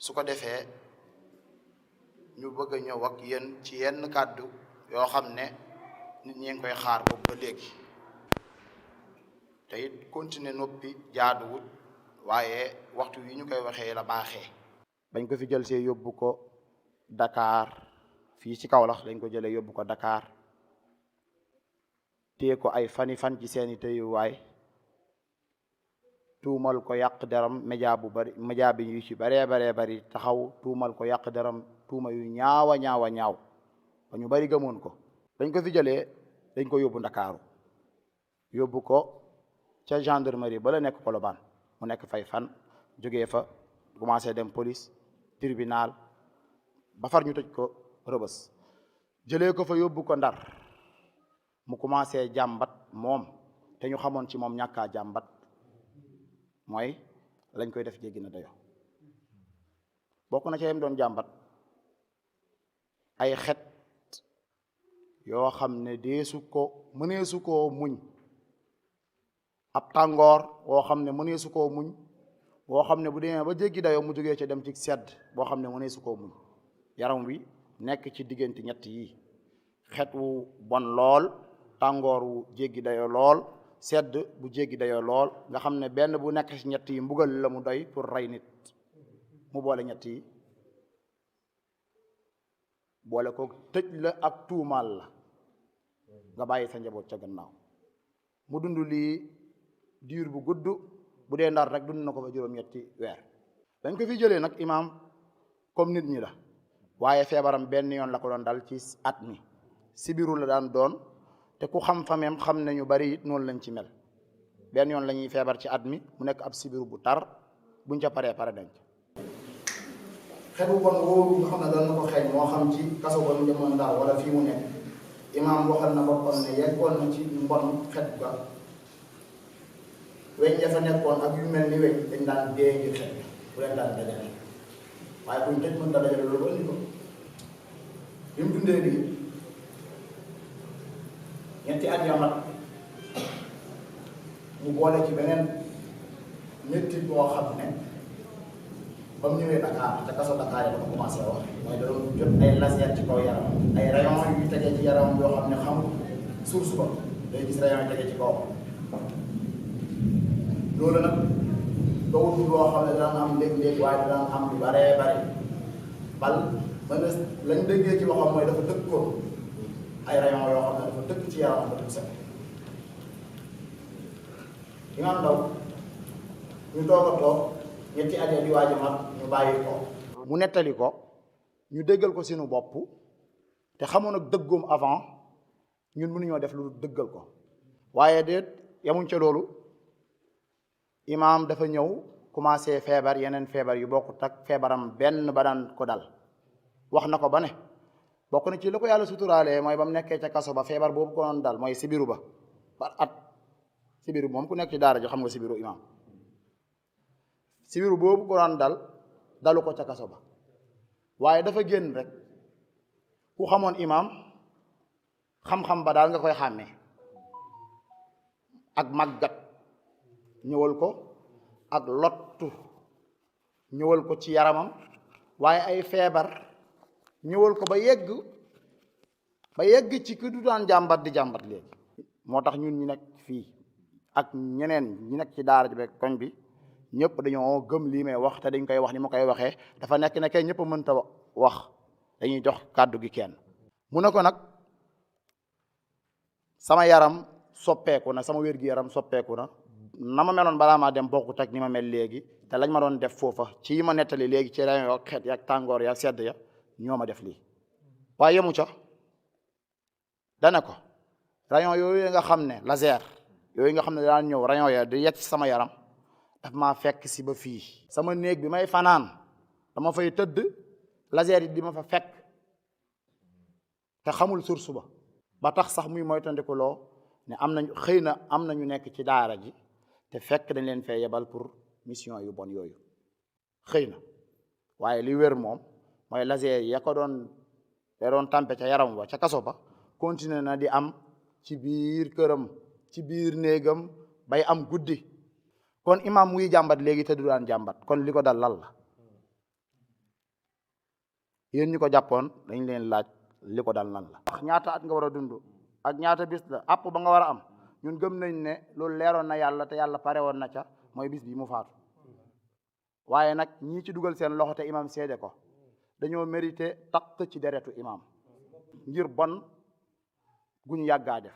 su ko defee ñu bëgg a ñëw ak yéen ci yenn kàddu yoo xam ne nit ñi ngi koy xaar boobu ba léegi te it continuer noppi jaaduwut waaye waxtu yi ñu koy waxee la baaxee. bañ ko fi jël see yóbbu ko Dakar fii ci Kaolack dañ ko jëlee yóbbu ko Dakar téye ko ay fani fan ci seeni tëyuwaay tuumal ko yàq deram média bi yu ci baree bari taxaw tuumal ko yàq deram tuuma yu ñaawa ñaaw ba ñu bari gëmoon ko. dañ ko fi jëlee dañ ko yóbbu Ndakaaru yóbbu ko ca gendarmerie ba la nekk Colobane mu nekk fay fan jógee fa commencé dem police tribunal ba far ñu tëj ko Rëbës jëlee ko fa yóbbu ko Ndar mu commencé jàmbat moom te ñu xamoon ci moom ñàkkaa jàmbat mooy lañ koy def jéggi na dayo bokk na ca yem doon jàmbat ay xet yoo xam ne mëneesu koo muñ ab tàngoor woo xam ne mëneesu koo muñ boo xam ne bu demee ba jéggi dayo mu jógee ca dem ci sedd boo xam ne mëneesu koo muñ yaram wi nekk ci diggante ñett yi xet wu bon lool tàngoor wu jéggi dayo lool sedd bu jéggi dayo lool nga xam ne benn bu nekk ci ñett yi mbugal la mu doy pour rey nit mu boole ñett yi boole ko tëj la ak tuumaal la nga bàyyi sa njaboot ca gannaaw mu dund lii diir bu gudd bu dee Ndar rek dund na ko fa juróom-ñetti weer. dañ ko fi jëlee nag imaam comme nit ñi la waaye feebaram benn yoon la ko doon dal ci at mi sibiru la daan doon te ku xam fameem xam ne ñu bari it noonu lañ ci mel benn yoon la ñuy feebar ci at mi mu nekk ab sibiru bu tar buñ ca pare denc. xetu bon woowu nga xam ne daan na ko xeeñ moo xam ci kaso ba mu demoon Ndar wala fii mu nekk imaam waxal na boppam ne yeggoon na ci mbon xet ga weñ ya fa nekkoon ak yu mel ni weñ dañ daan dee ngir xet bu leen daan dajale waaye buñ tëj mën ta dajale loolu andi ko bi mu dundee bi ñetti at ya mat mu boole ci beneen métti boo xam ne ba mu ñëwee Dakar ca kaso Dakar yi ba ko commencé wax mooy da doon jot ay laser ci kaw yaram ay rayon yu tegee ci yaram yoo xam ne xamul suuf suba day gis rayon yu tegee ci kaw loolu nag dowul loo xam ne daan am léeg-léeg waaye daan am lu baree bari bal mën na lañ déggee ci waxam mooy dafa dëkk ko ay rayon yoo xam ne dafa dëkk ci yaram ba set Imaam Ndao ñu toog a toog ñetti at di waaj a mat ñu bàyyi ko mu nettali ko ñu déggal ko sunu bopp te xamoon ak dëggoom avant ñun mënuñoo def lu dëggal ko waaye déet yamuñ ca loolu imaam dafa ñëw commencé feebar yeneen feebar yu bokkut ak feebaram benn ba daan ko dal wax na ko ba ne bokk na ci la ko yàlla suturaalee mooy ba mu nekkee ca kaso ba feebar boobu ko doon dal mooy sibiru ba at sibiru moom ku nekk ci daara ji xam nga sibiru imaam sibiru boobu ko daan dal dalu ko ca kaso ba waaye dafa génn rek ku xamoon imaam xam-xam ba daal nga koy xàmmee ak màggat ñëwal ko ak lottu ñëwal ko ci yaramam waaye ay feebar ñëwal ko ba yegg ci ki du daan jàmbat di jàmbat léegi moo tax ñun ñu nekk fii ak ñeneen ñi nekk ci daara ji beeg koñ bi ñëpp dañoo gëm lii may wax te dañ koy wax ni ma koy waxee dafa nekk ne kay ñëpp mënta wax dañuy jox kàddu gi kenn mu ne ko nag sama yaram soppeeku na sama wér-gi-yaram soppeeku na ma meloon balaa maa dem bokkut ak ni ma mel léegi te lañ ma doon def foofa ci yi ma nettali léegi ci rayon yoo xeet ya tàngoor ya sedd ya ñoo ma def lii waaye yemu ca dana ko rayon yooyu nga xam ne laser yooyu nga xam ne daan ñëw rayon ya di yegg sama yaram daf maa fekk si ba fii sama néeg bi may fanaan dama fay tëdd laser yi di ma fa fekk te xamul source ba tax sax muy moytandiku loo ne am nañu xëy na am nañu nekk ci daara ji te fekk dañ leen fee yebal pour mission yu bon yooyu xëy na waaye li wér moom mooy laser ya ko doon tàmpe ca yaram wa ca kaso ba continuer na di am ci biir këram ci biir néegam bay am guddi kon imaam muy jàmbat léegi te du daan jàmbat kon li ko dal lal la yéen ñi ko jàppoon dañ leen laaj li ko dal lan la. wax ñaata at nga war a dund ak ñaata bis la àpp ba nga war a am ñun gëm nañ ne loolu leeroon na yàlla te yàlla pare woon na ca mooy bis bi mu faatu waaye nag ñii ci dugal seen loxo te imam seede ko dañoo mérité taq ci deretu imam ngir bon gu ñu yàggaa def